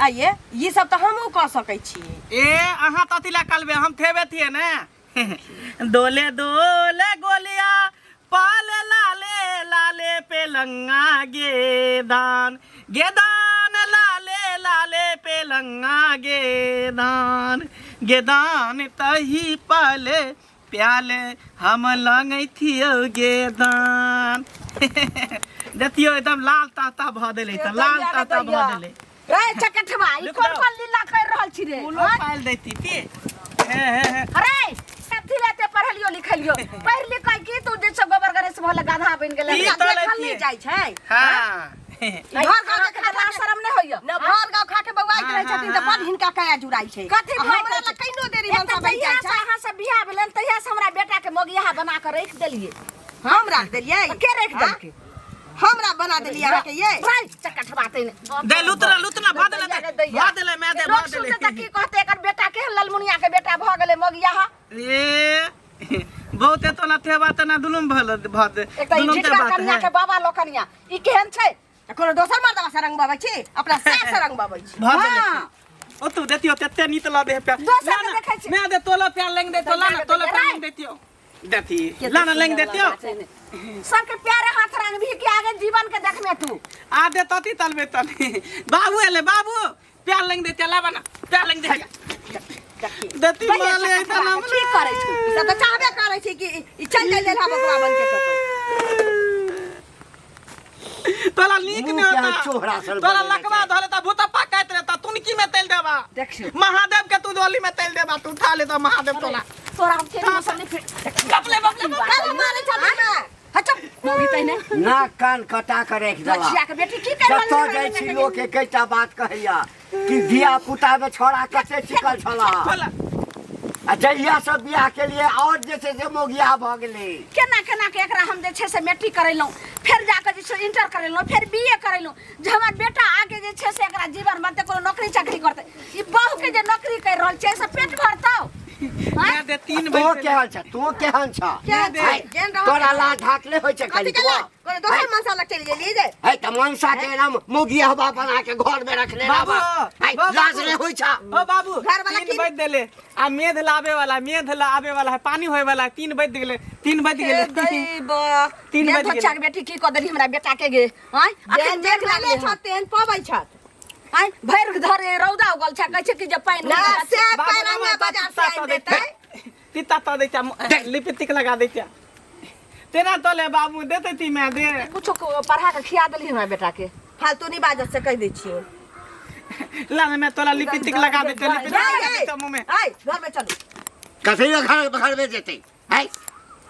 आइए ई सब तऽ हमहूँ कऽ सकै छियै। ए अहाँ तऽ अथी ला कलबे हम थेबे थिए ने। डोले डोले गोलिया पाल लाले लाले पेलंगा गेदान, गेदान लाले लाले पेलंगा गेदान, गेदान तही पाले प्याले हम लंगैथियौ गेदान। देखियौ एकदम लाल ताता भऽ देलै तऽ लाल ताता भऽ देलै। ए चकठवा, ई रुक कोन जाओ। कोन लीला कर रहल छी रे? फूलो पाइल दैती की हे हे हे। अरे कथी लेते पढ़लियो लिखलियो, पढ़ लिख के की तू जे छै गोबर गणेश भले गधा बनि गेलै। ई एकरा तऽ देखल लैतियै। नहि जाइ छै। हाँ। भर गाँव अहाँके के तऽ लाज शरम नहि होइया? न भर गाँव खा के बौआइत रहै छथिन तऽ बड हिनका काया जुड़ाइ छै। कथी आ भऽ हमरा जाइ लग छै? कहिनो देरी एक तऽ मनसा बनि जहिया जाइ से छै। अहाँ से बियाह भेलनि तहिया से हमरा बेटा के मोगियाहा बना के राखि देलियै। हम राख देलियै? के राखि हाँ? देलकै? हमरा बना देलियै अहाँके ये? भाइ, चकठवा तैने। दे लुतना लुतना भऽ देलै, दैया दे रे दैया। भऽ देलै मैं दे लोक भऽ देलै। सुनतै तऽ की कहतै, एकर बेटा केहन ललमुनिया के बेटा भऽ गेलै मोगियाहा। ए बहुते तो ना थेबा त ना दुलुम भल भ दे। एक तऽ ई दुलुम ते झिटका बात कनिया है के बाबा लोकनिया ई केहन छै? तऽ कोनो दोसर मर्दवा से रंगबाबै छी, अपना सास से रंगबाबै छी। भऽ देलै। हाँ। ओ तू देतियो तेते नीत ल दे प्यार। दोसर ना, के ना, देखै छी। मैं दे तोला प्यार लेंग दे तोला ना तोला प्यार लेंग देतियो। देती ला ना लेंग देतियो। सबके प्यारे हाथ रंग भी के आगे जीवन के देखमे तू। आ दे तती तलबे तनी बाबू एले बाबू प्यार लेंग देतिया ला बना प्यार लेंग देतिया देती दैया माले चकठवा ऐसा नाम के की करै छौ? ई सब तऽ चाहबे करै छै कि ई चलि जाइ लेलहा बकवा बन के कतौ। तोरा नीक मुँह नहीं के होता। चोहरा सन तोरा बनेने लकवा छै। धरे त भूतप्पा कहत रहता तुनकी में तेल देबा। देखियौ। महादेव के तू डोली में तेल देबा, तू उठा ले तो महादेव तोला। तोरा हम तेरी मौसम नहीं फिर। बपले बपले बपले। काहे मारै छथिन ने? हट मोगी तैने। नाक कान कटा के राखि देला। बचिया के बेटी की कर रहल जतऽ है? जाइ छी लोक एकेटा बात कहैया कि धिया पुता में छोड़ा कते चिकल छला। खोला। आ जहिया सब बियाह के लिए और जे छै से मोगिया भऽ गेलै। केना केना के एकरा हम जे छै से मैट्रिक करेलहुँ, फेर जाके जे छै इंटर करेलहुँ, फेर बी ए करेलहुँ, जे हमर बेटा आगे जे छै से एकरा जीवन बनतै, कोनो नौकरी चाकरी करतै। ई बहू के जे नौकरी कर रहल छै से पेट भरतौ? मैं दे तीन तू बजे केहन छ? तू केहन छ? केहन छै? है, जेहन रहल तोरा तेहन। लाज ढाक नहि होइ छै कथी कनिको? के लाज? कोनो दोसर मनसा लग चलि गेलियै जे? है तऽ मनसा के नाम मोगिया हवा बना के घर में रखने बाबू, रहबा। है, बाबू। लाज नहि होइ छ। ओ बाबू, घर वाला तीन की- बज देले आ मेघ लाबे वाला, मेघ लाबे वाला है, पानी होए वाला है, 3 बज गेले, 3 बज गेले। तीन 3 बज गेले। बच्चा के बेटी की कऽ देली हमरा बेटा के गे? आँय, अखन जेहन देख जेहन लागले छत तेहन पबै छत। आँय, भरि धरे रौदा उगल छै, कहै छै कि जे पानि ना, होय से बाबू, पैरंगा बाबू, बाजार से तीता आनि तऽ देतै। दैते। तीता तऽ दैते, लिपस्टिक लगा दैते। तेना तोले बाबू देते ती मैं दे। कुछो पढ़ा के खिया देली हमरा बेटा के। फालतू नहीं बाजत से कह दै छियै। ला ना, मैं तोला लिपस्टिक लगा देते, लिपस्टिक लगा देते मुंह में। आइ घर में चलू। कथी ला घर में जेतै? है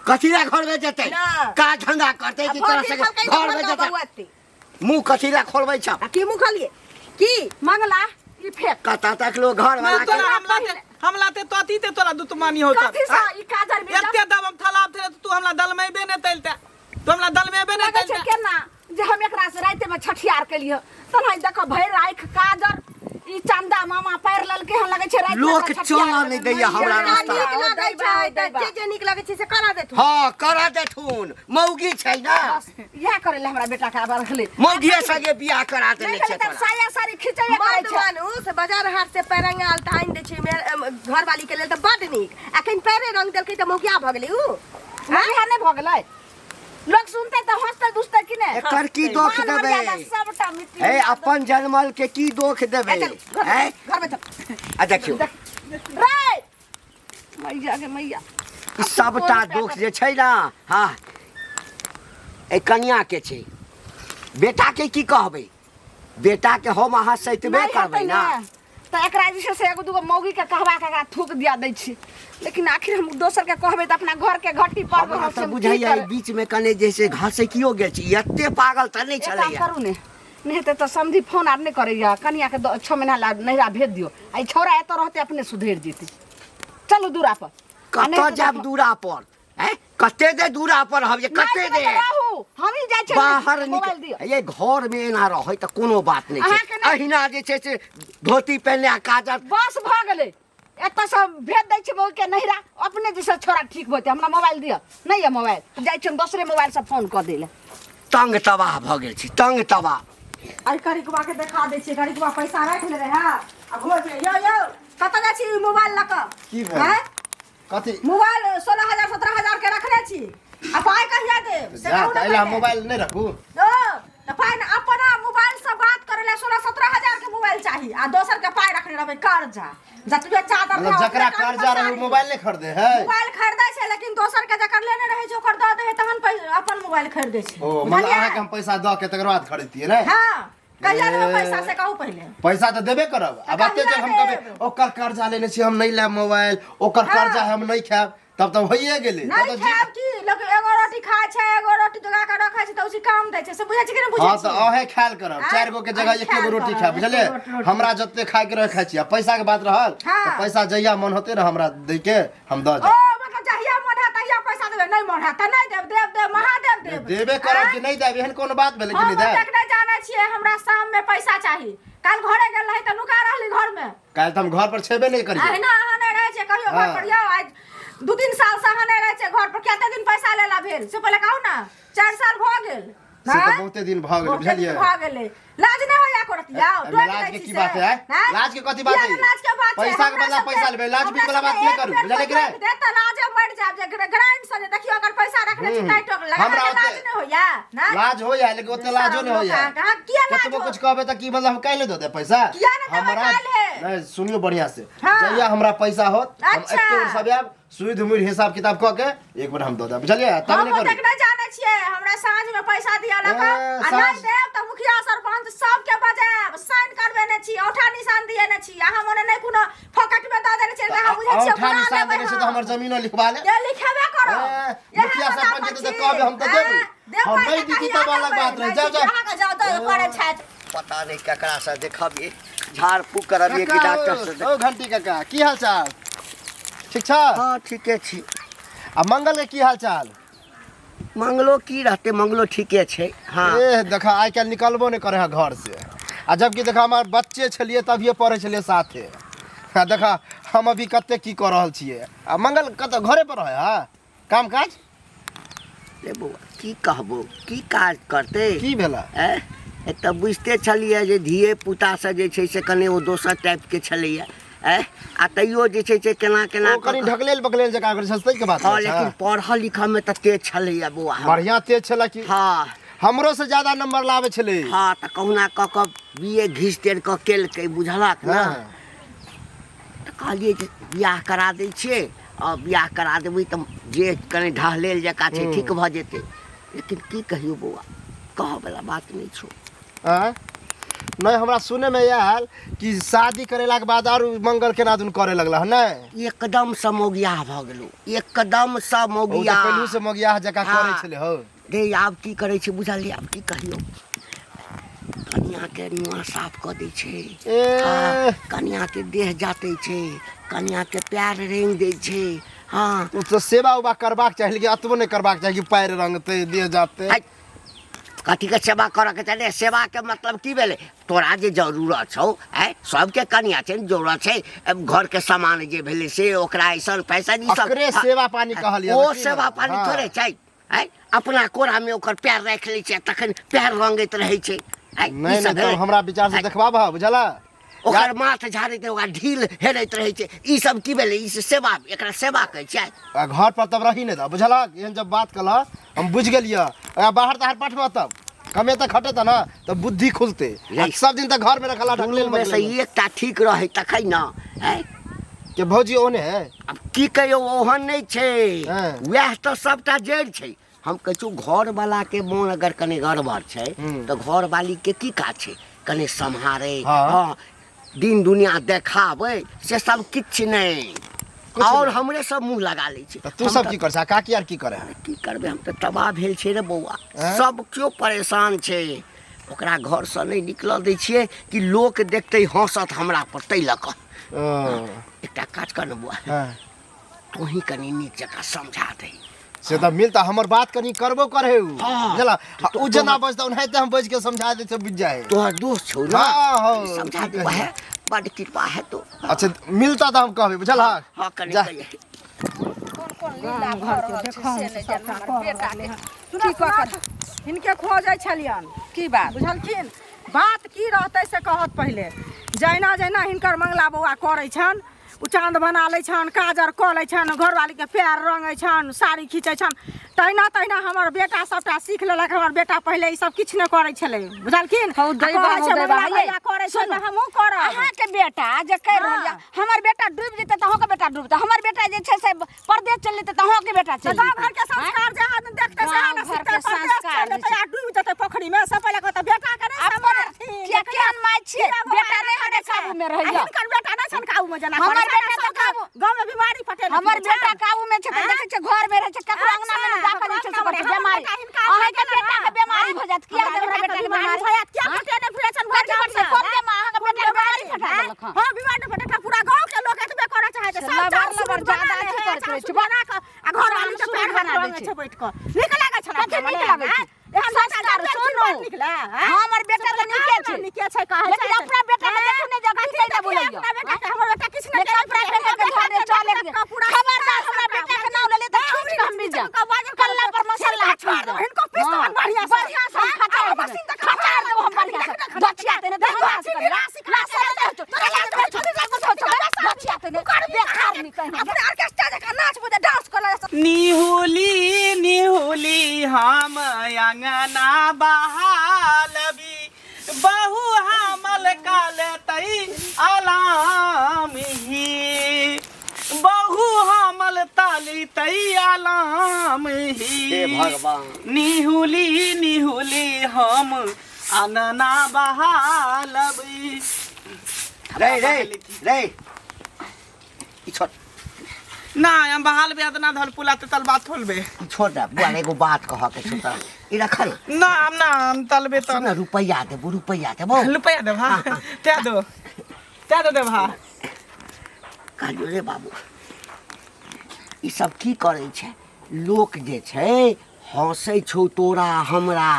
कथी ला घर में जेतै? ना। का धंधा करतै कि आ तोरा भौजी संगे कहलकै जे घर में घर जेतै? बौआती। मुंह कथी ला खोलबै छ? आ की मुंह खोलिए? की मंगला ई फेक। कतऽ तक लोग घर मैं वाला के तोला हम लाते तो अथी ते तोरा दुतमानी होता। कथी से ई काजर भी एते दब हम थलाब थे तू हमरा दलमेबे ने तैलते, तू हमरा दलमेबे ने लगै छै तैलते। केना जे हम एकरा से राति में छठियार केलियै तना देखो भरि राख काजर ई चंदा मामा पैर ललके हन, लगै छै राति में लोक एकरा छठियार चलऽ नहि दैया हमरा मैया, रास्ता। नीक लगै छै तऽ दैबा। जे जे नीक लगै छै से करा देथुन। हाँ करा देथुन, मौगी छै ना। बस इएह करै ले हमरा बेटा के आब रखले। मौगिए संगे बियाह करा देने नहि छै भेलै तऽ तोरा। साया साड़ी खिचैए करै मर्द छै। मानुस बाजार हाट से पैरंगा आलता आनि दै छै घरवाली के लेल तऽ बड नीक। अखन पैरे रंग देलकै तऽ मौगिया भऽ गेलै ऊ। मौगिया नहि भऽ गेलै? लोक सुनतै तऽ हँसतै दुसतै कि नहि? एकर की दोख मान देबै? मर्यादा सबटा मिट्टी हे में अपन जनमल के की दोख देबै? ए, चल, घर में हैं? चल, घर में चल। आ देखियौ। रे मैया के मैया। ई सबटा दोख जे छै ना, हाँ, ए कनिया के छै। बेटा के की कहबै? बेटा के हम अहाँ सैतबे नहि हेतै करबै ना। ने तऽ एकरा जे छै से एगो दूगो मौगी के कहबा के एकरा थूक दिया दै छी, लेकिन आखिर हम दोसर के कहबै तऽ अपना घर के घटी पर हमरा तऽ बुझाइया ई बीच में कने जे से घसकियो गेल छी, एते पागल तऽ नहि एक काम छलैया। करू ने, नहि हेतै तऽ समधी फोन आर नहि करैया, कनिया के 6 महीना ला नैहरा भेज दियौ, आ ई छौड़ा एतऽ रहतै अपने सुधरि जेतै। चलू दूरा पर। आ नहि कतऽ हेतै तऽ जायब दूरा पर? हैं? कते दे दूरा पर हम जे नहि कते जेबै दे? तऽ रहू, हमही जाइ छियै। बाहर मोबाइल दिअ। निकल ये घर में एना रहै तऽ कोनो बात नहि छै। अहाँके नहि- अहिना जे छै से धोती पहिनने आ काजर बस भऽ गेलै, एतऽ से भेज दै छियै बहू के नैहरा, अपने जे छै छोड़ा ठीक होतै। हमरा मोबाइल दिअ, नहि यऽ मोबाइल, जाइ छियै हम दोसरे मोबाइल से फोन कऽ दै लए। तंग तबाह भऽ गेल छी, तंग तबाह। आइ करिकबा के देखा दै छियै करिकबा पैसा राखि ले रहै आ घुमै फिरै यौ यौ कतऽ जाइ छी ई मोबाइल लऽ कऽ की भेल? आँय? कथी मोबाइल 16,000 17,000 के रखने छी आ पाइ कहिया देब से जा कहू तऽ ने एहि पहिले। मोबाइल नहि रखू ओ तऽ पाइ ने अपना मोबाइल से बात करे ले 16-17 हजार के मोबाइल चाही आ दोसर के पाइ रखने रहबै कर्जा जतबे चादर मतलब रहै, जकरा ओतबे कान कर्जा रहै ओ पसारी। मोबाइल नहि खरीदे है मोबाइल खरीदै छै लेकिन दोसर के जकर लेने रहै छै ओकर दऽ दै है तहन अपन मोबाइल खरीदै छै ओ मतलब बुझलियै? अहाँके हम पैसा दऽ के तकर बाद खरीदतियै ने हाँ कहिया देबै ए। पैसा से कहू पहिले पैसा तऽ देबे करब आब तऽ एते कहिया जे हम कहबै देब? ओकर कर्जा लेने छी हम नहि लेब मोबाइल ओकर हाँ। कर्जा हम नहि खायब तब तऽ होइए गेलै तब नहीं तऽ जी- खायब की लोग एगो रोटी खाय छै एगो रोटी जोगा के रखै छै तऽ उसी काम दै छै से बुझै छै कि नहि बुझै हाँ तऽ छियै? अहे खायल करब आँय? चारि गो के जगह अहीं एके गो खायल रोटी करब, खायब एके बुझलियै गो रोटी। हमरा जते खाय के रहे खाय छी आ पैसा के बात रहल हाँ। तऽ पैसा जहिया मन होते ने हमरा दै के हम दऽ ओ जायब मतलब जहिया मन है तहिया पैसा देबै नहीं मन है तऽ नहीं देब देब देब महादेव देब देबे करब आँय? कि नहि देब एहन कोनो बात भेलै कि हम नहि देब ओतेक नहि जानै छियै हमरा शाम में पैसा चाही काल घरे गेल रही तऽ नुका रहली घर में काल्हि तऽ हम घर पर छेबे नहि करियै अहिना अहाँ नहि रहै छियै कहियो घर हाँ। पर यौ आइ 2-3 साल से अहाँ नहि रहै छियै घर पर कते दिन पैसा लेला भेल से पहिले कहू ने 4 साल भऽ गेल से तऽ आँय? बहुते दिन भऽ गेलै बहुते दिन बुझलियै भऽ गेलै लाज नहि होइया करत यौ एहिमे टोकि लाज दै के छी की से। बात है आँय? लाज के कथी बात किया है ने लाज के बात छै पैसा के हमरा बदला सबके- पैसा लेबै लाज हमरा बीच वाला बात सबके नहि एक करू बेर बुझलियै कि कोइ नहि टोकि देत तऽ लाजे मरि जायब जे ग्राइंड से जे देखियौ अगर पैसा रखने छी ताहि टोक लगा हमरा लाज ओते- नहि होइया नहि लाज होइया लेकिन ओते लाजो नहि होइया अहाँ किया लाज कतबो हो? कुछ कहबै तऽ की मतलब हम काल्हि दऽ देब पैसा किया नहि देबै हमरा काल्हि? नहि सुनियो बढ़िया से हाँ। जहिया हमरा पैसा होत हम अच्छा। एके बेर सब आयब सुध मुर हिसाब किताब कऽ के एक बेर हम दऽ देब बुझलियै तब हम नहि करू ओतेक नहि जानै छियै हमरा साँझ में पैसा दिअ लग ए, आ साँझ- नहि देब तऽ मुखिया सरपंच सबके बजायब साइन करबेने छी औठा निशान दिएने छी अहाँ मने नहि कोनो फोकट में दऽ देने छियै तऽ अहाँ बुझै छियै औंठा बुरा निशान लेबै देने छै हम। तऽ हमर जमीनो लिखवा ले ये लिखेबे करब ए, इएह मुखिया बता सरपंच पर जेतै तऽ छी। कहबै हम तऽ देबै। ए, देबै हम नहि तऽ दीदी कहिया तब अलग देबै? बात रहै। नहि जाउ, दीदी, जाउ। अहाँके जाउ तऽ करै छथि पता नहि ककरा से देखबियै झाड़ फूक करबियै कि काका, डॉक्टर से ओ घंटी काका की हाल चाल ठीक छ हँ ठीके छी आ मंगल के की हाल चाल मंगलो की रहतै मंगलो ठीके छै हँ ए देखा आइ काल्हि निकलबो नहि करे है घर से आ जबकि देखा हमार बच्चे छलियै तभिए पढ़ै छलियै साथे आ देखा हम अभी कते की कऽ रहल छियै आ मंगल कतऽ घरे पर रहै है काम काज रे बौआ की कहबो की काज करतै की भेला ऐं एतऽ बुझिते छलियै जे धिये पुतासँ जे छै से कनि ओ दोसर टाइपके छलैए ऐं आ तैयो जे छै से केना केना ओ कनि ढकलेल बकलेल जकाँ करै छै ताहिके बात हँ छै लेकिन पढ़ऽ लिखऽमे तऽ तेज छलैए बौआ हमर। बढ़िआँ तेज छलै कि हँ हमरो से ज्यादा नंबर लाबै छलै हँ तऽ कहुना कऽ कऽ बी ए घीच टेढ़ कऽ केलकै बुझलक ने हँ तऽ कहलियै जे बियाह करा दै छियै आ बियाह करा देबै तऽ जे कनि ढहलेल जकाँ छै ठीक भऽ जेतै लेकिन की कहियौ बौआ कहऽवला बात नहि छौ आँय? नहि हमरा सुनैमे आयल कि शादी करेलाके बाद आर मंगल केना दुन करे लगला हन नहि एकदमसँ मौगियाह भऽ गेलौ एकदमसँ ओ तऽ मौगियाह पहिलुसँ मौगियाह जकाँ करै हँ। छलै हौ रे आब की करै छै बुझलियै आब की कहियौ कनियाके नुआ साफ कऽ दै छै ए हँ, कनियाके देह जातै छै कनियाके पैर रेंग दै छै हँ ओ तऽ सेवा उबा करबाक चाही लेकिन एतबो नहि करबाक चाही कि पैर रंगतै देह जातै है, कथीके सेवा करऽके चाही रे सेवाके मतलब की भेलै तोरा जे जरूरत छौ आँय सबके कनिया छै ने जरूरत छै घरके सामान जे भेलै से ओकरा ऐसन फैशन ई सब ओकरे सेवा पानी कहलियै ओ की सेवा पानी हँ। थोड़े छै आँय अपना कोरामे ओकर पैर राखि लै छै आ तखन पैर रंगैत रहै छै आँय, ई नहि सब नहि तब भेलै। हमरा विचार से आँय, देखबाबह बुझला ओकर माथ झाड़ैत ओकरा ढील हेरैत रहै छै ई सब की भेलै ई सेवा एकरा सेवा कहै छै आ घर पर तब रही नहि दह बुझलक एहन जब बात कहलह हम बुझि गेलियै आ बाहर ताहर पठबह तब कमे तऽ खटेतह ने तऽ बुद्धि खुलतै आ सब दिन तऽ घरमे रखला ढकलेल दुनूमे से बकलेल एकटा ठीक रहै तखन ने आँय के भौजी ओने है आब की कहियौ ओहन नहि छै हँ। वएह तऽ सबटा जड़ि छै हम कहै छियौ घरवलाके मोन अगर कनि गड़बड़ छै तऽ घरवालीके की काज छै कनि सम्हारे हँ। हँ दिन दुनिया देखाबै से सब किछु नहि किछु आओर नहि। हमरे सब मुँह लगा लै छै तऽ तू हम सब तऽ की कर छै आ काकी आर की करे है की करबै हम तऽ तबाह भेल छै रे बौआ आँय? सब केओ परेशान छै ओकरा घरसँ नहि निकलऽ दै छियै कि लोक देखतै हँसत हमरा पर ताहि लऽ कऽ ओ, एकटा काज कर ने बौआ हँ। तोही कनि नीक जकाँ समझा दही से तऽ मिलता हमर बात कनि करबो करे उ हाँ। बुझला उ जेना बजता ओनाहिते हम बजि के समझा दै छै बुझि जाइ तोहर दोस्त छौ ने हाँ, हाँ, कनि समझा की दे कहियै। है बड कृपा है तो अच्छा मिलता तऽ हम कहबै बुझल हाँ कनि जा। कहियै कोन कोन लीला भऽ रहल छै से नहि जानि हमर बेटाके की कऽ कऽ हिनके खोजै छलियन की बात बुझलखिन बात की रहतै से कहत पहिले। जहिना जहिना हिनकर मंगला बौआ करै छनि, ओ चाँद बना लै छनि, काजर कऽ लै छनि, घरवालीके पैर रङ्गै छनि, साड़ी खींचै छनि, तहिना तहिना हमर बेटा सबटा सीख लेलक। हमर बेटा पहिले ई सब किछु नहि करै छलै, बुझलखिन? हौ दैबा, आ कहै हौ छै, दैबा, मंगला हइये। भैया करै छै सुनू, तऽ हमहूँ करब। अहाँके बेटा जे कहि रहल यऽ, हमर बेटा डूबि जेतै तऽ अहूँके बेटा डूबतै, हमर बेटा जे छै से परदेश चलि जेतै तऽ अहूँके बेटा तऽ चलि गाँव जेतै। घरके संस्कार जे आदमी देखतै सएह ने गाँव घरके सिखतै। परदेश संस्कार चलि जे जेतै आ डूबि जेतै पोखरिमे, से पहिले कहतै बेटा के नहि अपन सम्हारथिन। किया केहन माय छियै? किया बौआ बेटा एना नहि करै हमरे छै? काबूमे रहैया। आ हिनकर बेटा नहि छनि काबूमे जेना हमर करै छै, बेटा तऽ सबके काबू- गाँवमे बीमारी पटेने हमर फिरै बेटा छनि। काबू में छै तऽ आँय? देखै छै घर में रहै छै, ककरो अंगना में नहि जा कऽ जे छै से अच्छा, करै छै बेमारी। हमर बेटा हिनका अहाँके अंगना बेटा के में बेमारी भऽ जायत, किया हमरा हमरा बेटा बेटा के के बीमारी बेमारी भऽ जायत, किया पटेने फिरै छनि भरि कथी गाँव पर से में? कोन बेमारी अहाँके कोन बेटा के बीमारी बीमारी फटा आँय? देलक हँ? हँ, बीमारी फटा पूरा गाँव के लोक एतबे करऽ चाहै छै। से सब लबर चार लबर सुरुज बना ज्यादा लै अथी है, करैत चार रहै छै। सुरुज बना कऽ आ घरवाली के चार पैर सुरुज हाथ बना दै रंगै छै। छै बैठ कऽ। नीक लागै छै कथी नीक लागै छै? एहन संस्कार सुनू। हमर बेटा तऽ नीके छै। नीके छै कहै लेकिन छै। अपना बेटा के देखू ने जे कथी की नहि देखियै बोलैया। अपना बेटा के? हमर बेटा किछु नहि लेकिन अपना बेटा के घरे चल एक दिन। पूरा खबरदार हमरा बेटा के नाम लेलियै तऽ खींच कऽ हम मिल जायब। कल्ला पर मसाला छोड़ देब हिनको, पीस हाँ। देबनि बढ़ियां से। बढ़ियां से हम खचा हाँ, देबै। मशीन तऽ खचा देब हम बढ़ियां से। दछिया तेने तऽ हमरा से करिया। लाशा नहि होतो। दछिया तेने। बेकार नी कहीं। अपने ऑर्केस्ट्रा जकाँ नाच बुझे डांस करऽ निहुली निहुली हम अंगना बहालबी, बहु हमल काल तई आलाम ही, बहु हमल ताली तई आलाम ही। हे भगवान। निहुली निहुली हम अंगना बहालबी। रे रे रे, ई छोड़। ना हम बहालबे अदना धल पुला ते तल बात खोलबे। ई छोड़ दे बुआ, एगो बात कह के छौ तोरा, ई रख न। ना हम ना हम तलबे सुन त न, रुपैआ देबो, रुपैआ देबो। रुपया देब? हाँ, ते दो, ते दो देब। हाँ। कहलियौ रे बाबू, ई सब की करै छै? लोक जे छै हँसै छौ तोरा हमरा।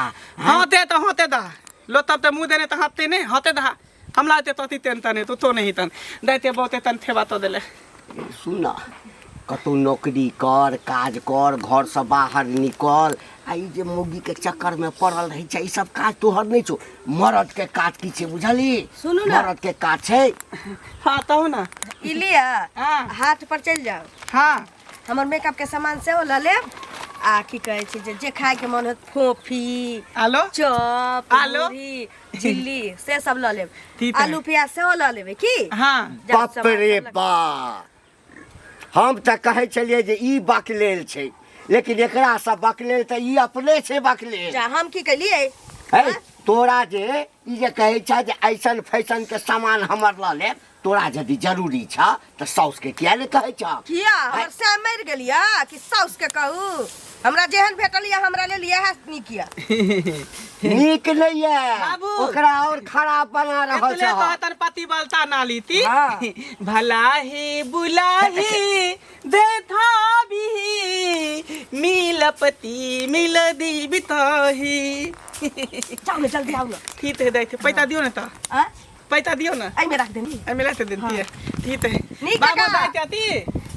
हाँ ते तो होते दा लो, तब ते मुंह देने त हाथे नहीं होते दा हमला ते तो तेन तने तो तो नहीं तन दैते बहुते तन थेबा तो देले। सुन न, कतहु नौकरी कर, काज कर, घरसँ बाहर निकल। आ ई जे मौगीके चक्करमे पड़ल रहै छै, ई सब काज तोहर नहि छौ। मरदके काज की छै बुझलही? सुनू ने। मरदके काज छै। हाँ तहु ना। ई लिअ। हाँ। हाट पर चलि जाउ। हाँ। हमर मेकअप के सामान सेहो लऽ लेब आ की कहै छै जे खायके मन होत, फोफी, आलो चॉप, आलू? मुरही झिल्ली से सब लऽ लेब। ठीक है। आलू प्याज सेहो लऽ लेबै की? हाँ। जाउ, बाप सामान रे सब लऽ- बा, हम तऽ कहै छलियै जे ई बकलेल छै, लेकिन एकरासँ बकलेल तऽ ई अपने छै बकलेल। जा, हम की केलियै? है तोरा जे ई जे कहै छै जे ऐसन फैशन के सामान हमर लऽ लेब, तोरा यदि जरूरी छ तऽ साउस के किया नहि कहै छ? किया हमर सैम मरि गेलिया कि साउस के कहू? हमरा जेहन भेटल यऽ हमरा लेल इएह नीक यऽ। नीक नहीं है। बाबू। ओकरा और खराब बना रहल एतले छ। कहतन पति बलता नाली ती। हाँ। भला ही बुलाही देथा भी मिलपति मिल दी बिताही। जाउ ने, जल्दी आउ ने। ठीक है दैथे, पैसा दियो ने त। आँ? पैसा दियो ने। एहिमे राख देनी। एहिमे राख देती है। ठीक है। नीक बाबू काका। दाइ चाची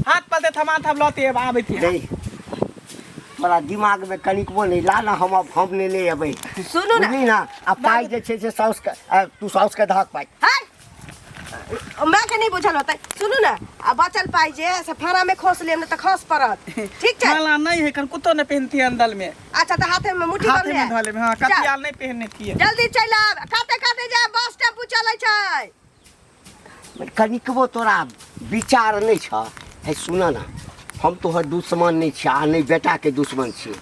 हाथ पलते थमा थम लौते आबै थी। नहीं, तोरा दिमाग में कनिकबो नहीं ला ना, हम अब हम नहीं ले अबै। सुनू ने। बुझली ना? आ पाइ जे छै से साउस के आ, तू साउस के धक पाइ। हाय, माँ के नहीं बुझल होतै। सुनू ने, आ बचल पाइ जे से फाड़ा में खोस लेब ने तऽ खस पड़त, ठीक छै? माला नहीं है कन, कुत्तो नहीं पहनती अंदर में। अच्छा, तऽ हाथे में मुट्ठी हाथे बांधले। में धले में। हाँ। जा। कतियाल नहीं पहनने थी। जल्दी चलि आब, काते काते जा, बस टेम्पू चलै छै। कनिकबो तोरा विचार नहि छ। हे सुन ना, हम तोहर दुश्मन नहि छियै आ नहि बेटाके दुश्मन छियै,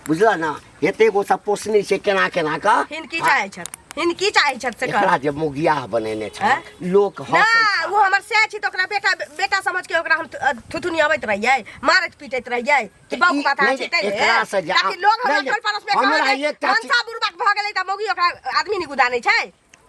बुझल ना? एते गो सब पोसने छै केना केना कऽ। हिन की चाहै छथि, हिन की चाहै छथि से कह। एकरा जे मोगियाह बनेने छै हैं? लोक ना हंसै छै। ओ हमर सएह छी तऽ ओकरा बेटा बेटा समझ के ओकरा हम थुथुनी अबैत रहियै, मारैत पीटैत रहियै कि तऽ बाबू ई- माथा नहि, छै तै एकरा से जे- ताकि लोग हमरा नहि, टोल पड़ोस में हमरा कहै जे एकटा चीज- मनसा बुढ़बाक भऽ गेलै तऽ मौगी ओकरा आदमी नहि गुदानै छै।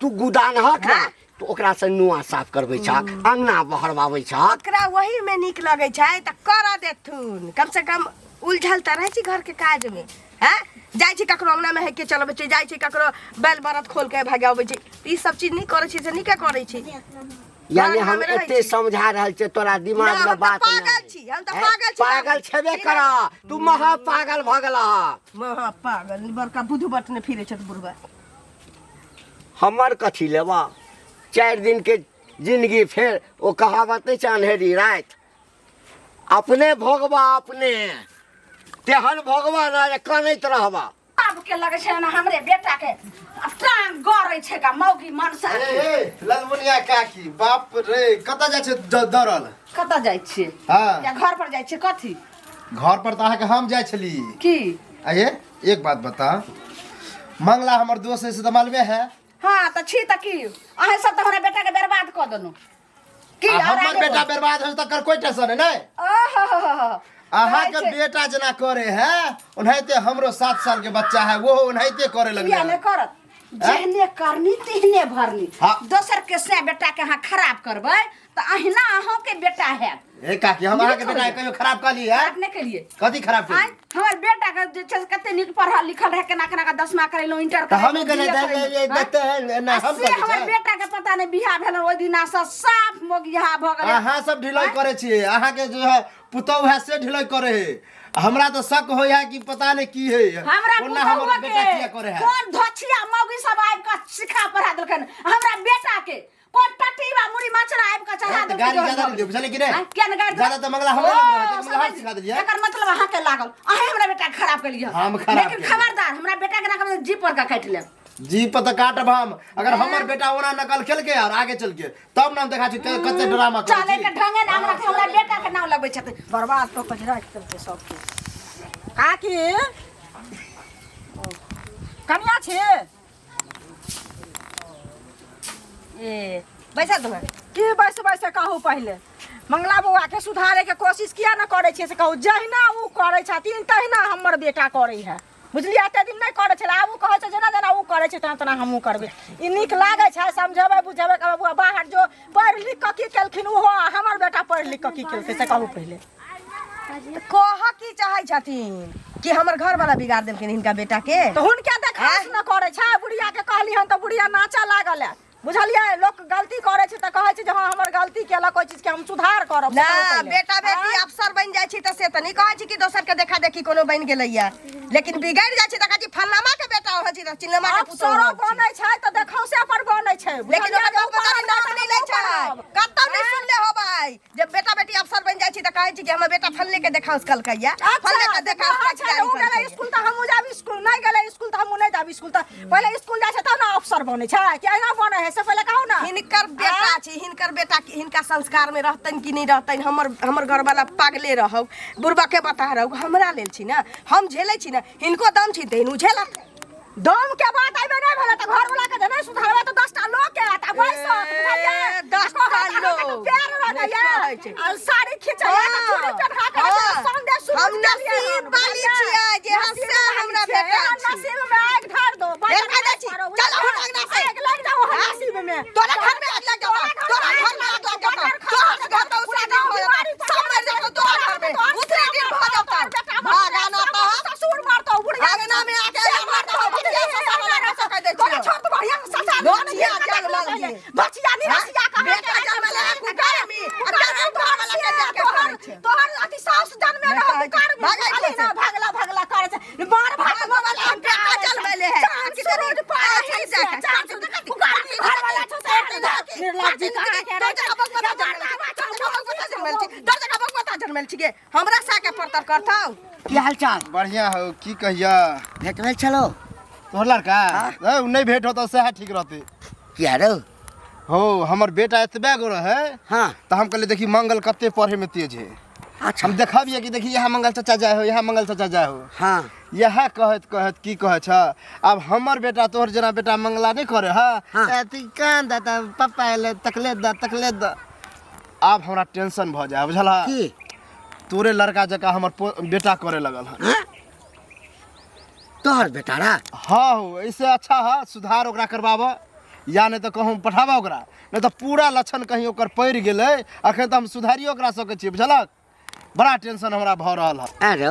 तू गुदानहक ने हाँ? तऽ ओकरा से नुआ साफ करबै छहक, अंगना बहरबाबै छहक। ओकरा वही में नीक लगै छै तऽ करऽ देथुन। कम से कम उलझल तऽ रहै छी घर के काज में। हैं, जाइ छी ककरो अंगना में हेके चलबै छी, जाइ छी ककरो बैल बरद खोल के भगाबै छी, ई सब चीज नहीं करै छी से नीके करै छी। यानी घर हम अंगना में रहै एते छी। समझा रहल छियै, तोरा दिमाग ना, में हम तऽ बात पागल नहि। छी, हम तऽ हैं? पागल छी। पागल छेबे कर, तू महा पागल भऽ गेलह। महा पागल, बड़का बुधु बटने फिरै छथि बुढ़बा। हमर कथी लेबा 4 दिनके जिंदगी फेर ओ कहावत नहि छै अन्हेरी राति अपने भोगबा अपने तेहन भोगबा ना जे कनैत रहबा आब के लगे छै ना हमरे बेटा के आ टांग गड़ै छै का मौगी मनसा ए ए ललमुनिया काकी बाप रे कतऽ जाइ छै दौड़ल कतऽ जाइ छियै हाँ या घर पर जाइ छियै कथी घर पर तऽ अहाँके हम जाइ छली की आये एक बात बता मंगला हमर दोस्त है से तऽ मालूमे है हाँ तऽ छी तऽ की अहें सब तऽ हमरा बेटा के बर्बाद कऽ देलहुँ की आ और हमर आगे बेटा बोल। बर्बाद हो तकर कोई टेंशन है नहीं ओहो अहाँ के बेटा जेना करे है ओनाहिते हमरो 7 साल के बच्चा है वो ओनाहिते करे लगले किया है नहि करत जेहने करनी तेहने भरनी हाँ। दोसर के से बेटा के अहाँ खराब करबै तऽ अहिना अहों के बेटा हैत ए काकी हम अहाँ के बेटा के कहियो खराब कहली है खराब नहि केलिए कथी खराब आँय केली हमर बेटा के जे छै से कते नीक पढ़ल लिखल रहे केना केना के दसमा करेलहुँ इंटर तऽ हमे करेलहुँ कहले BA दे करेलहुँ, देते हैं ना आँय? हम आ से कहले हमर छै। बेटा के पता नहि बियाह भेल ओहि दिना से साफ मोगिया भऽ गेलै अहाँ सब ढिलाई करे छियै अहाँ के जो है पुतहु है से ढिलाई करे है हमरा तो शक होय है कि पता नहीं की है हमरा ओना हमर पुतहुआ बेटा के किया करे है कोन धोछिया मौगी सब आबि कऽ सिखा पढ़ा देलखिन हमरा बेटा के कोन टटीबा मुड़ी मचरा आबि कऽ चढ़ा तऽ देलकै गाड़ी जोहर ज्यादा भऽ नहीं दियौ बुझलियै कि नहि आँय, किया ने गाड़ी ज्यादा तऽ मंगला हमरे लग रहै तऽ मंगला हम सिखा देलियै एकर मतलब अहाँ के लागल अहें हमरा बेटा के खराब केलियै हम खराब लेकिन केलियै। खबरदार हमरा बेटा के ना जीप पर का काटि लेब जी पर तऽ काटब हम अगर हमर बेटा ओना नकल केलकै और आगे चल के तब ना हम देखा छी कते ड्रामा करै चले छी के ढंगे ना हमरा हमरा बेटा के नाम लगबै छथिन बर्बाद कऽ कऽ राखि देलकै सबके काकी कनिया छी ए बैसा तुम्हें की बैस बैस कहू पहिले मंगला बौआ के सुधारे के कोशिश किया ने करै छियै से कहू जहिना ओ करै छथिन तहिना हमर बेटा करै है बुझलियै एते दिन नहि करै छलै आब ओ कहै छै जेना जेना ओ करै छै तेना तेना हमहूँ करबै ई नीक लागै छै समझेबै बुझेबै कहबै बौआ बाहर जो पढ़ि लिख कऽ की केलखिन ओहो आ हमर बेटा पढ़ि लिख कऽ की केलकै से कहू पहिले कह की चाहै छथिन कि हमर घर वाला बिगाड़ देलखिन हिनका बेटा के तऽ हुनके देखास न करै छै बुढ़िया के कहली हन तऽ बुढ़िया नाचऽ लागल है बुझलियै लोक गलती करै छै तऽ कहै छै जे हँ हमर गलती केलक ओहि चीजके हम सुधार करब से ना कहू पहिले। बेटा बेटी अफसर बन जाइ छै तऽ से तऽ नहि कहै छै कि दोसर के देखा देखी कोनो बनि गेलैया लेकिन बिगड़ि जाइ छै तऽ कहै छै फल्लामा के बेटा होइ छै तऽ चिल्लामा के पुतोह अफसरो होइ छै। बनै छै तऽ देखौसे पर बनै छै लेकिन बुझलियै ओकर जे बाप ऊपर मतारी नाम नहि लै छै करब। कतौ नहि सुनले होबै जब बेटा बेटी अफसर बन जाइ छै तऽ कहै छै कि हमर बेटा फल्ले के देखाउस कलकैया अच्छा फल्ले के देखाउस कहै छै जे उ गेलै स्कूल तऽ हमहूँ जायब स्कूल नहि गेलै स्कूल तऽ हमहूँ नहि जायब स्कूल तऽ पहिले स्कूल जाइ छै तब ने अफसर बनै छै कि एना बनै है से पहिले कहू ने हिनकर बेटा छै हिनकर बेटा के- हिनका संस्कार में रहतनि कि नहि रहतनि हमर हमर घरवाला पागले रहौ बुढ़बा के बता रहौ हमरा लेल छी ने हम झेलै छी ने हिनको दम छी तऽ हिनू झेलत दम के बात आबे नहि भेलै तऽ घरवला के जे नहि सुधारबै तऽ 10 टा लोक के आयत आ बैसत बुझलियै ए, 10 टा कहत अहाँके तऽ लोक। पैर रगैया नहि कहै छै। आ साड़ी खिचैया तऽ चूड़ी पेन्हा के हाँ। संदेश सुन हम नसीब वाली छियै जे हंसे हमरा भेटल छी। नसीब में आगि ढार दो फेर खा जाइ छी। चल हमरा अंगना से। आगि लागि जाओ हम नसीब में तोरा घर में आग लग जाता तोरा घर में आग लग जाता तोहर घर में उसरा दिन हो जाता सब मर जाता तोरा घर में उतरे दिन हो जाता भागाना तो ससुर मारतो बुढ़िया अंगना में आके मारतो बचिया ससुर लगा सकै दै तोरा छियौ। छोड़ तो बढ़िया ससा बचिया जनमल ही। बचिया निरसिया कहाँ बेटा जनमल है कुकर्मी आ तेरा घर वाला के जाके तोहर करै छै तोहर अथी सास जनमे नहि रह कहै छै। कुकर्मी भागै खाली छै। ना भगला भगला करे छै मार भात वाला बेटा जनमले है चांद सूरज पार है चांद सूरज कुकर्मी घर वाला छौ से निर्लज्जी कहाँ के रे हमरा साके परतर करथौ की हाल चाल बढ़िया हो की कहिया भेट भेल छलो तोहर लड़का ए, उ नहीं भेंट होता सएह ठीक रहते किया रौ हो हमर बेटा एतबे गो रहे हाँ तऽ हम कहलियै देखी मंगल कते पढ़े में तेज है अच्छा हम देखबियै कि देखी यहाँ मंगल चाचा जाय हो यहाँ मंगल चाचा जाय हो हाँ इएह कहैत कहैत की कहै छ आब हमर बेटा तोहर जेना बेटा मंगला नहि करे है हाँ। अथी कान द तऽ पप्पा एलै तकले द तकले द आब हमरा टेंशन भऽ जाय बुझल की तोरे लड़का जकाँ हमर बेटा करे लगल हन हाँ? तोहर बेटा रा हाँ हो ऐसे अच्छा है सुधार ओकरा करबाबऽ या नहीं तऽ कहूँ पठाबऽ ओकरा नहीं तऽ पूरा लक्षण कहीं ओकर पड़ि गेलै अखन तऽ हम सुधारियो ओकरा सकै छियै बुझलक बड़ा टेंशन हमरा भऽ रहल है अरे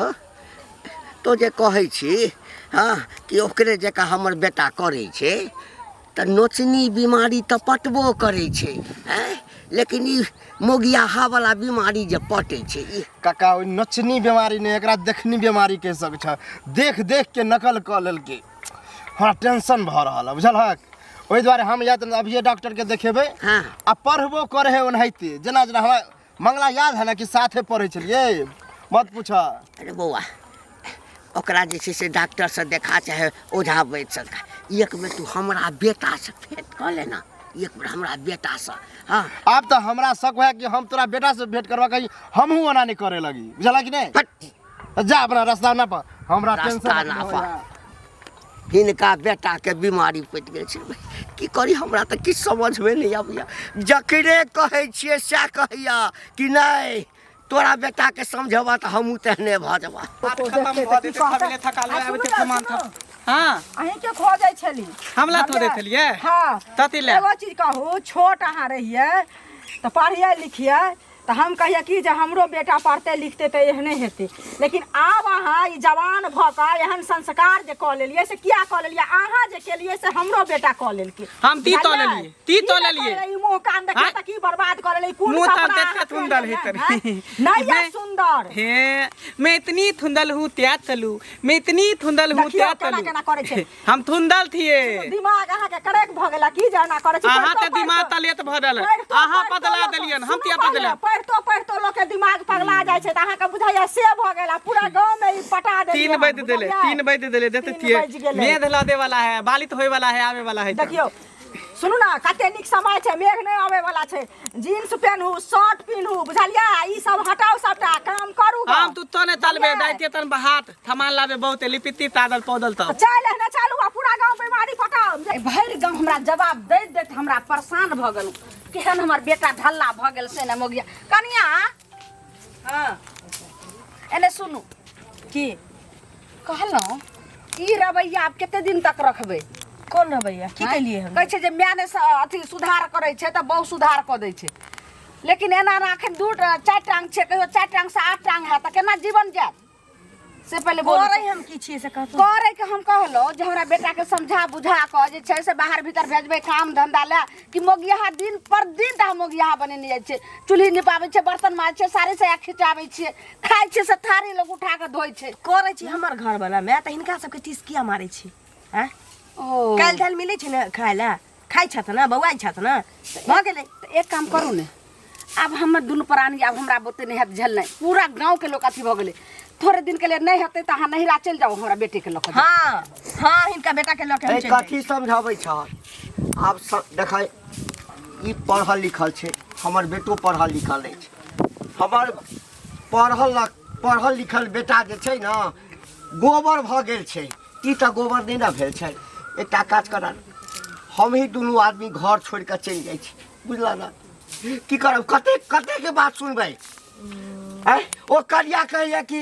तो जे कहै छी हँ कि ओकरे जकाँ हमर बेटा करै छै तऽ नोचनी बीमारी तऽ पटबो करै छै आँय लेकिन ई मोगियाहावला बीमारी जे पटै छै ई काका ओहि नचनी बीमारी नहि एकरा देखनी बीमारी कहि सकै छ देख देख के नकल कऽ लेलकै हमरा टेंशन भऽ रहल है बुझलहक ओहि दुआरे हम या तऽ अभिये डॉक्टरके देखेबै। हाँ। आ पढ़बो करे है ओनाहिते, जेना जेना हमरा मंगला याद है ना कि साथे पढ़ै छलियै, मत पूछ। अरे बौआ, ओकरा जे छै से डॉक्टरसँ देखा चाहे ओझा वैद्यसँ देखा, एक बेर तू हमरा बेटासँ भेंट कऽ लेना, एक बेर हमरा बेटासँ। हाँ। आब तऽ हमरा शक हुए कि हम तोरा बेटासँ भेंट करबा, कहीं हमहूँ ओना नहि करे लगी, बुझला कि नहि? हट। जा अपना रास्ता ना पर, हमरा रास्ता टेंशन ना पर। हिनका बेटाके बीमारी पड़ि गेल छै, की करी हमरा तऽ किछु समझमे नहि अबैए। जकरे कहै छियै सएह कहैए कि नहि तोरा बेटाके समझेबा तऽ हमहूँ तेहने भऽ जेबा। बात खत्म भऽ जेतै, थकले थकाल आ आबै सुनू छै ने, सामान सुनू। थप। हाँ। अहीं के खोजै छली। हम ला थोड़े छलियै। हाँ। तती ले। एगो चीज कहू, छोट अहाँ रहियै तऽ पढ़ियै लिखियै तऽ हम कहियै कि जे हमरो बेटा पढ़तै लिखतै तऽ एहने हेतै, लेकिन आब अहाँ ई जवान भऽ कऽ एहन संस्कार जे कऽ लेलियै से किया कऽ लेलियै? अहाँ जे केलियै से हमरो बेटा कऽ लेलकै। हम ती तो बुझलियै? लेलियै, ती तो की ने लेलियै। कऽ ई मुँह कान देखियै आँय? तऽ की बर्बाद कऽ लेलियै? कोन मुँह कपड़ा कान अहाँ देखते थुंदल पहिरलियै, हेतै। आँय? नहि यऽ सुन्दर। हे, मैं इतनी थुंदल हूँ त्या तलू, मैं इतनी थुंदल हूँ देखियौ त्या केना तलू। केना करै छै। हम थुंदल थिए। दिमाग अहाँके करेक भऽ गेला की जे एना करै छी? अहाँ पढ़ितो तऽ दिमाग पढ़ितो- तलेत भऽ रहल। पढ़ितो अहाँ पढ़ितो बदला लोक- देलियन, हम सुनू किया पहिले, बदला? पढ़ितो पढ़ितो लोकके दिमाग पगला जाइ छै, तऽ अहाँके बुझाइया से भऽ गेल आ पूरा गाँव मे ई पटा देलियै 3 हन, बज देले, बुझलियै? 3 बज देले, देते 3 थिए। बाजि गेलै। मेघ लदे वाला है, बालित होय वाला है, आवे वाला है। देखियौ, सुनू ने, कते नीक समय छै, मेघ नहि आबै वाला छै। जीन्स पेन्हू, शर्ट पिन्हू, बुझलियै? ई सब हटाउ, सबटा काम करू गऽ। हम तू तो ने तलबे बुझलियै? दाइते तन बहात थमान लाबे बहुते लिपिती तादल पौदल तब। चल एहने चालू आ पूरा गाँव बीमारी पटाउ। ए, भरि गाँव हमरा जवाब दैत दैत हमरा परेशान भऽ गेलहुँ। केहन हमर बेटा ढल्ला भऽ गेल से ने मोगिया। कनिया। हाँ। एने सुनू। की? कहलहुँ ई रवैया आब कते दिन तक रखबै? कोन रवैया? की आँय? केलियै हम? कहै छै जे माय नहि अथी सुधार करै छै तऽ बहु सुधार कऽ दै छै, लेकिन एना एना एखन 2 4 टांग छै, कहियो 4 टांग से 8 टांग हैत तऽ केना जीवन जायत से पहिले बोलू। करै हम की छियै से कहतौ। करै के हम कहलहुँ जे हमरा बेटाके समझा बुझा कऽ जे छै से बाहर भीतर भेजबै काम धंधा लए कि मोगियाहा दिन पर दिन तऽ मोगियाहा बनेने जाइ छै, चूल्ही निपाबै छै, बर्तन माजै छै, साड़ी साया खिचाबै छियै, खाइ छियै से थारी लोक उठा कऽ धोइ छै। करै छी हमर घरवला मे तऽ हिनका सबके टीस किया मारै छी? आँय? ओ। काल्हि दालि मिलै छै ने खाय लए, खाइ छथि ने, बौआइ छथि ने, भऽ गेलै। तऽ एक काम करू ने, आब हमर दुनू प्राणी आब हमरा बोते नहि हैत झेलनाइ, पूरा गाँवके लोक अथी भऽ गेलै। थोड़े दिनके लिए नहि हेतै तऽ अहाँ नहिरा चलि जाउ, हमरा बेटीके लऽ कऽ जाउ। हाँ हाँ, हिनका बेटा के लऽ के हम ए, चलि जाइब। कथी समझाबै छह आब? देखै, ई पढ़ल लिखल छै, हमर बेटो पढ़ल लिखल अछि। हमर पढ़ल लिखल बेटा जे छै ने गोबर भऽ गेल छै, ई तऽ गोबर नहि ने भेल छै। एकटा काज कर, हमही दुनू आदमी घर छोड़ि कऽ चलि जाइ छी, बुझल ने? की करब, कतेक कतेकके बात सुनबै? आँय, ओ करिया कहैया कि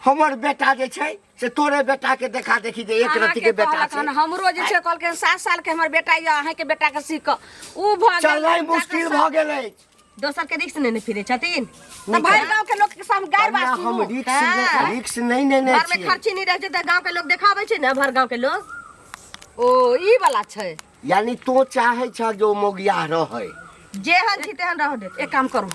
हमर बेटा जे छै से तोरे बेटा के देखा देखी जे एक रत्ती के अहाँके बेटा कहलक छै। हन, हमरो जे छै कहलकै 7 साल के हमर बेटा यऽ, अहाँके बेटा के सीख कऽ उ भऽ गेल। चलनाइ मुश्किल भऽ गेलै। दोसर के रिक्स नहि ने फिरै छथिन। तऽ भरि गाँव के लोक के सामने गारि कनिया, बात हम सुनू। रिक्स हाँ। रिक्स नहि नेने घर में छियै। खर्ची नहि रहै छै तऽ गाँव के लोग देखाबै छै ने, भर गाँव के लोग। ओ ई वाला छै। यानी तो चाहे छ जो मोगिया रहै। जेहन छी तेहन रह देत। एक काम करू,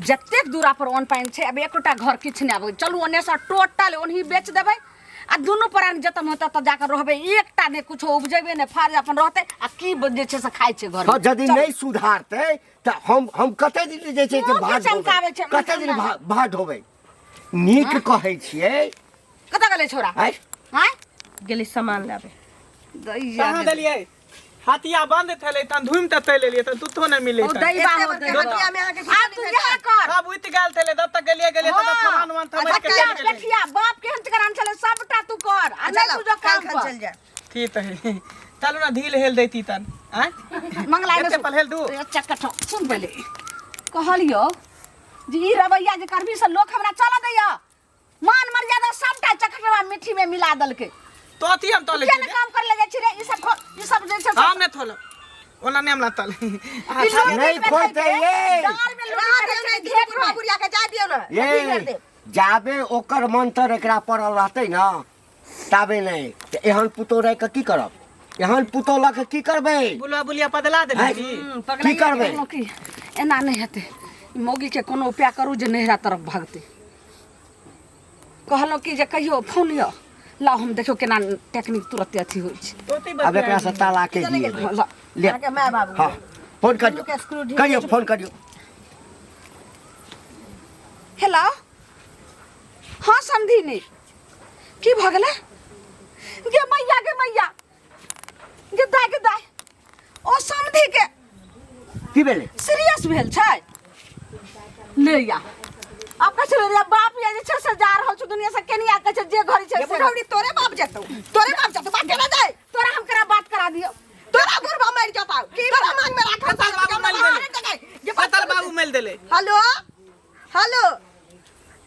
जतेक दूरा पर अन्न पानि छै आब एकोटा घर किछु नहि आबै, चलू ओन्नेसँ टोटल ओनही बेच देबै आ दुनू प्राणी जतऽ मन ततऽ जाकऽ रहबै, एकटा नहि कुछो उपजेबै नहि, फार अपन रहतै आ की जे छै से खाइ छै घर। हाँ, यदि नहि सुधारतै तऽ हम कते दिन जे छै से मुँह भात के चमकाबै ढोबै? छै, कते दिन भात ढोबै? नीक कहै छियै। कतऽ गेलै छोरा? आँय? आँय? गेलै सामान लाबे। दैया कहाँ गेलै। देलियै? हाथिया बंद थेलै तहन धूमि तऽ चलि एलियै, तहन तुथो नहि मिलै ओ तहन। दैबा एते हो बड़का दैबा। हटिया में अहाँके आब तू इएह कर। सब उठि गेल थेलै, तब तक गेलियै गेलियै तब हाँ। सामान उमान थमैर के हटिया चलि गेलै। पेठिया बाप केहन करान छलै सबटा तू कर आ नहि तू जो काम काल्हि पर। चलि जायब। ठीक है, चलू ना ढील हेल दैती तन। आँय? मंगला एने एते सुन। पलहेल दू। ए, चक्कर सुन पहिले। कहलियौ जे ई रवैया जे करबी से लोक हमरा चलऽ दैया, मान मर्यादा सबटा चखटवा मिट्टी में मिला देलकै। तो अथी हम तले किया ने काम कर ले जाइ छी रे? ई सब ई सब जे छै से- हम नहि थोलब, ओना नहि हमरा तले। ई लोग नहीं बीच में खोलते खाइ छै, ये। डाँर में लुटी रहा करै दियौ छै, ने, घेट बुढ़ा में। बुढ़िया के जा दियौ ने। ये जाबे ओकर मंत्र एकरा पड़ल रहतै ने ताबे नहि तऽ एहन पुतोह राखि कऽ की करब? एहन पुतोह लऽ कऽ की करबै? बुलवा बुलिया बदला देली आँय? की? की करबै? कहलहुँ कि एना नहि हेतै, ई मौगीके कोनो उपाय करू जे नैहरा तरफ भागतै। कहलहुँ कि जे कहियो फोन यऽ लाउ हम देखियौ केना टेक्निक तुरते अथी होइ छै। तोती आब एकरा से ताला के दिए ला। ले। अहाँके माय बाबू हाँ, फोन करियो। दुनू के स्क्रू ढील। करियो, फोन करियो। हेलो, हाँ समधिनी, की भऽ गेलै? गे मैया, गे मैया, गे दाय, गे दाय, ओ समधि के की भेलै? सीरियस भेल छै। ले या, आब कहै छै रे बाप या जे छै से जा रहल छै दुनिया से केनिया, कहै छै जे घड़ी छै ये से। बुढ़ौरी, तोरे बाप जेतौ, तोरे बाप जेतौ। बात केना जाय? तोरा हम करा बात करा दियौ? तोरा बुढ़बा मरि जेतौ, तोरा मांग में राखल। सतल बाबू मरि गेलै। सतल बाबू मिल देले। हेलो हेलो,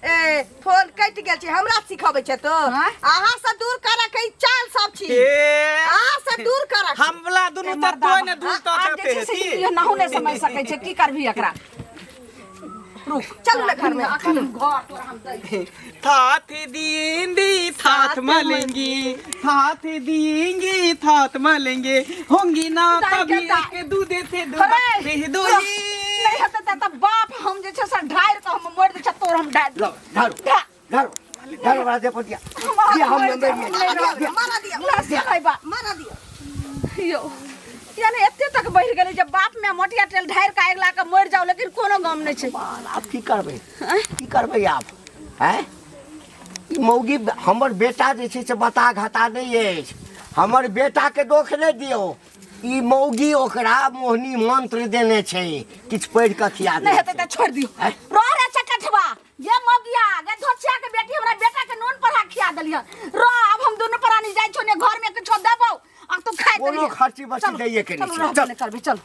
ए फोन कटि गेल छै। हमरा सिखबै छै तो? हाँ? अहाँ से दूर करे के ई चाल सब छी। ए अहाँ से दूर करे। हमला दुनू तक तो ने दूर तो आब चाहते जे छै से हैं। ई नाहु नहि समझ सकै छै, की करबही एकरा? रुक। चलू ने घर में। अखन घर तोरा हम दै। थाथ दींदी थाथ मलेंगी, थाथ दींगी थाथ मलेंगे, होंगी ना दाई कभी के दाई। एक दूधे से दूध अरे, दे दो। नहि हेतै तऽ बाप हम जे छै से ढारि कऽ हम मरि दै छै, तोर हम ढारि। लो ढारो। ढारो ढारो, ओकरा दे पर दिया दिया, हम नंबर दिया। मारा दिया। दिया बा। मारा दिया। यौ, यानी एते तक बढ़ि गेलै जे बाप में मोटिया तेल ढारि कऽ आगि ला कऽ मरि जाउ, लेकिन कोनो गम नहि छै। आब की करबै, की करबै आब? आँय, ई मौगी हमर बेटा जे छै से बता घाता नहि अछि। हमर बेटाके दोख नहि दियौ, ई मौगी ओकरा मोहिनी मंत्र देने छै, किछु पढ़ि कऽ खिया नहि देने हेतै तऽ छोड़ि दियौ। आँय? रह रे चकठवा, ये मौगिया, ये धोचिया के बेटी, हमरा बेटा के नून पढ़ा खिया देलियै। रह, आब हम दुनू प्राणी जाइ छौ ने घर में, किछो देबौ आ तू खाइत कोनो रहिहे। खर्ची बर्ची चलू, दैये के नहि चलू, छै। रहबे चल। नहि करबै, चल।